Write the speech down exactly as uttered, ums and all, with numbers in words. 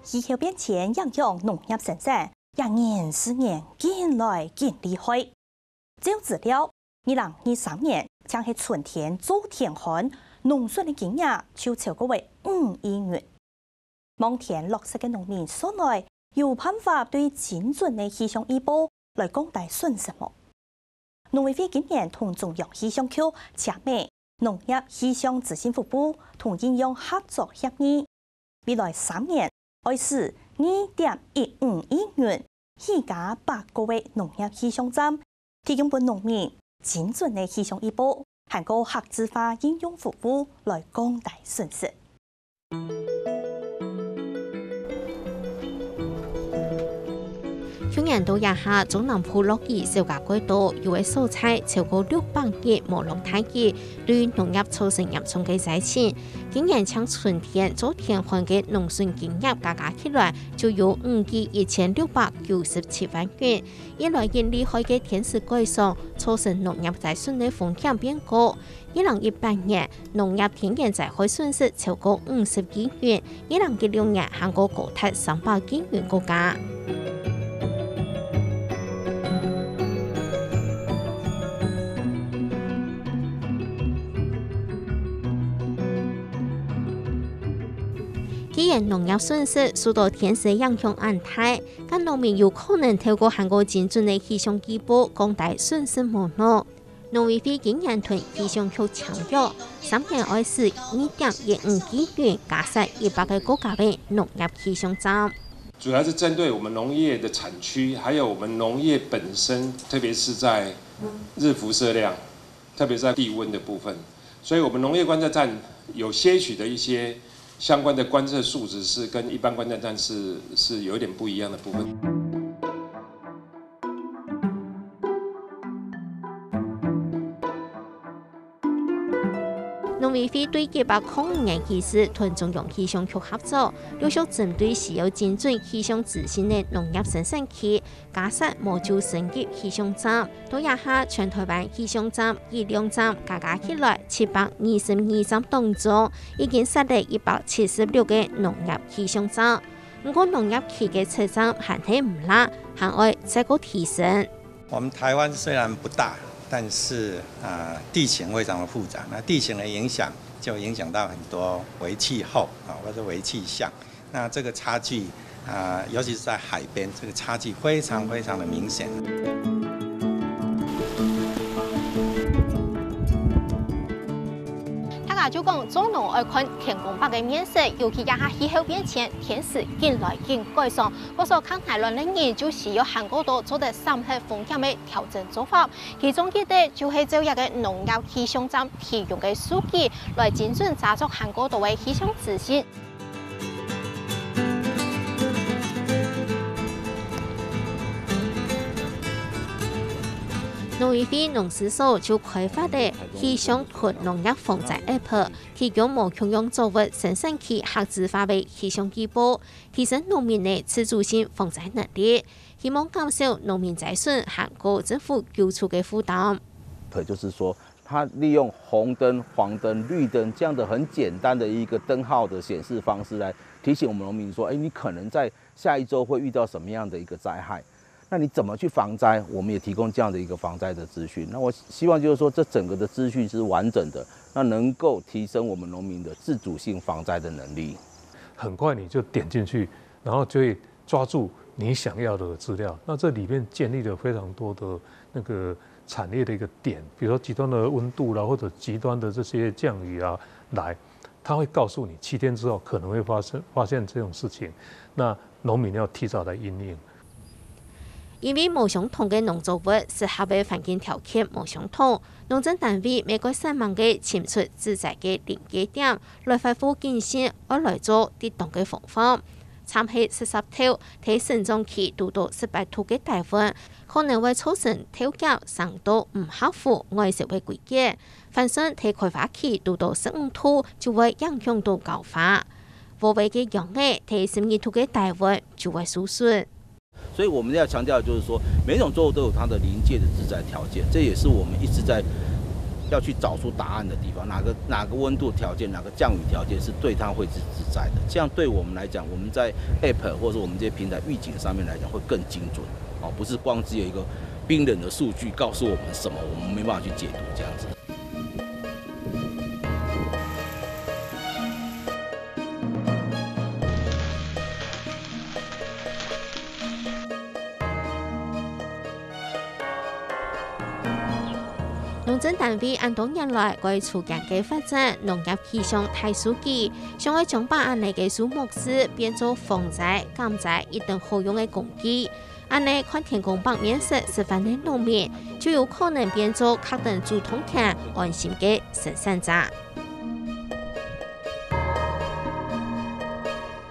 氣候變遷影響農業生產，也年時年緊來緊厲害。照資料，二零二三年淨係春天做天旱，農損个金額就超過為五億銀。望天落雪个農民，算來有辦法對精準个氣象預報來降低損失無？農委會今年同中央氣象局簽訂農業氣象資訊服務同應用合作協議，未來三年愛使二點一五億銀，起加百個个農業氣象站，提供分農民精準个氣象預報，還過客製化應用服務來降低損失。 舊年到這下，中南部落雨少加蓋多，有个所在超過六百日無落大雨，對農業造成嚴重个災情。今年淨春天做天旱个農損金額加加起來，就有五億一千六百九十七萬元。越來越厲害个天時改常，造成農業災損个風險變高。 二零一八年，農業天然災害損失超過五十億元，二零一六年還過高達三百億元个價。既然農業損失受到天時影響恁大，該農民有可能透過還過精準个氣象預報降低損失無呢？ 農委會今年同氣象局簽約，三年愛使二點一五億元，加設一百個國家个農業氣象站。主要是針對我們農業的產區，還有我們農業本身，特別是在日輻射量，特別在地溫的部分，所以我們農業觀測站有些許的一些相關的觀測數值是跟一般觀測站是，是有一點不一樣的部分。 農委會對一百空五年起始同中央氣象局合作，陸續針對需要精準氣象資訊个農業生產區，加設模組升級氣象站。到這下，全臺灣氣象站、雨量站加加起來七百二十二站當中，已經設立一百七十六個農業氣象站。 毋過農業區个測站還係毋罅，還愛再過提升。我們台灣雖然不大，但是，呃，地形非常的複雜。那地形的影響，就影響到很多微氣候啊，或者微氣象。那這個差距，啊，尤其是在海邊，這個差距非常非常的明顯。 大家就講，做農愛看天公伯个面色，尤其這下氣候變遷，天時緊來緊改常，故所較耐卵个人就需要還過多做得審核風險个調整做法。其中一個就係照這個農業氣象站提供个數據，來精準查找還過多个氣象資訊。 農委會農試所就開發了氣象同農業防災app，提供無共樣作物生產區客製化个氣象預報，提升農民个自主性防災能力，希望減少農民災損還過政府救助个負擔。也就是說，它利用紅燈、黃燈、綠燈這樣的很簡單的一個燈號的顯示方式，來提醒我們農民說，哎，你可能在下一週會遇到什麼樣的一個災害，那你怎麼去防災？我們也提供這樣的一個防災的資訊。那我希望就是說，這整個的資訊是完整的，那能夠提升我們農民的自主性防災的能力。很快你就點進去，然後就會抓住你想要的資料。那這裡面建立了非常多的那個產業的一個點，比如說極端的溫度啦，或者極端的這些降雨啊，來，它會告訴你七天之後可能會發生，發現這種事情，那農民要提早來因應。因為無相同个農作物，適合个環境條件無相同，農政單位乜愛煞猛个尋出自災个臨界點，來發布警訊，愛來做適當个防範。 參係濕濕透，在生長期堵著濕八度个低溫，可能會造成豆莢生到毋合乎外銷个規格。反算在開花期堵著十五度，就會影響到交花。禾仔个秧仔在十二度个低溫就會受損。所以我們要強調的就是說，每一種作物都有它的臨界的自災條件，這也是我們一直在要去找出答案的地方，哪个哪个温度条件，哪个降雨条件是对它会是自在的，这样对我们来讲，我们在 App 或者我们这些平台预警上面来讲会更精准。哦，不是光只有一个冰冷的数据告诉我们什么，我们没办法去解读这样子。农政单位恁多年來，為促進个發展農業氣象大數據，想愛將把恁呢个樹木樹變做防災、減災一等好用个工具。恁呢，看天公伯面色食飯个農民，就有可能變做確定主動權、安心个生產者。